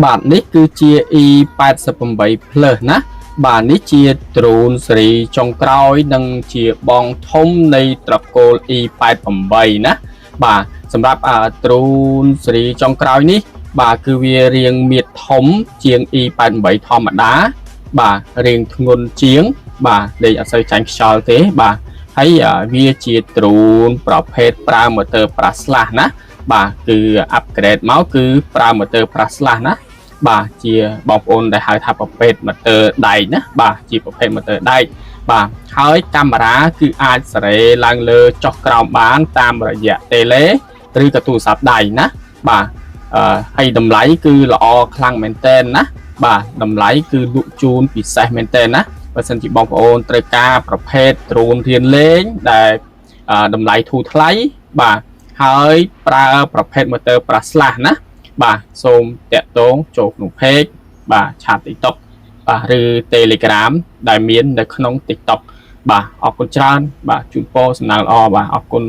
បាទនេះគឺជា E88 Plus ណាបាទនេះជា drone ស៊េរីចុងក្រោយនិងជាបងធំនៃត្រកូល E88 ណាបាទសម្រាប់អា drone ស៊េរីចុងក្រោយនេះបាទគឺវារាងមៀតធំជាង E88 ធម្មតាបាទរាងធ្ងន់ជាង បាទលេខអត់សូវចាញ់ខ្យល់ទេបាទហើយវាជា drone ប្រភេទប្រើ motor brushless ណាបាទគឺ upgrade មកគឺប្រើ motor brushless ណាបាទជាបងប្អូនដែលហៅថាប្រភេទ motor ដែកណាបាទជាប្រភេទ motor ដែកបាទហើយកាមេរ៉ាគឺអាចសេរីឡើងលើចុះក្រោមបានតាមរយៈ tele ឬក៏ទូរស័ព្ទដៃណាបាទអឺហើយតម្លៃគឺល្អខ្លាំងមែនតែនណាបាទតម្លៃគឺលក់ជូនពិសេសមែនតែនណាបើសិនជាបងប្អូនត្រូវការប្រភេទ drone រៀនលេងដែលតម្លៃធូរថ្លៃបាទហើយប្រើប្រភេទ motor brushless ណាបាទសូមតាក់ទងចូលក្នុង page បាទ chat TikTok បាទឬ Telegram ដែលមាននៅក្នុង TikTok បាទអរគុណច្រើនបាទជូនពរសំណាងល្អបាទអរគុណ។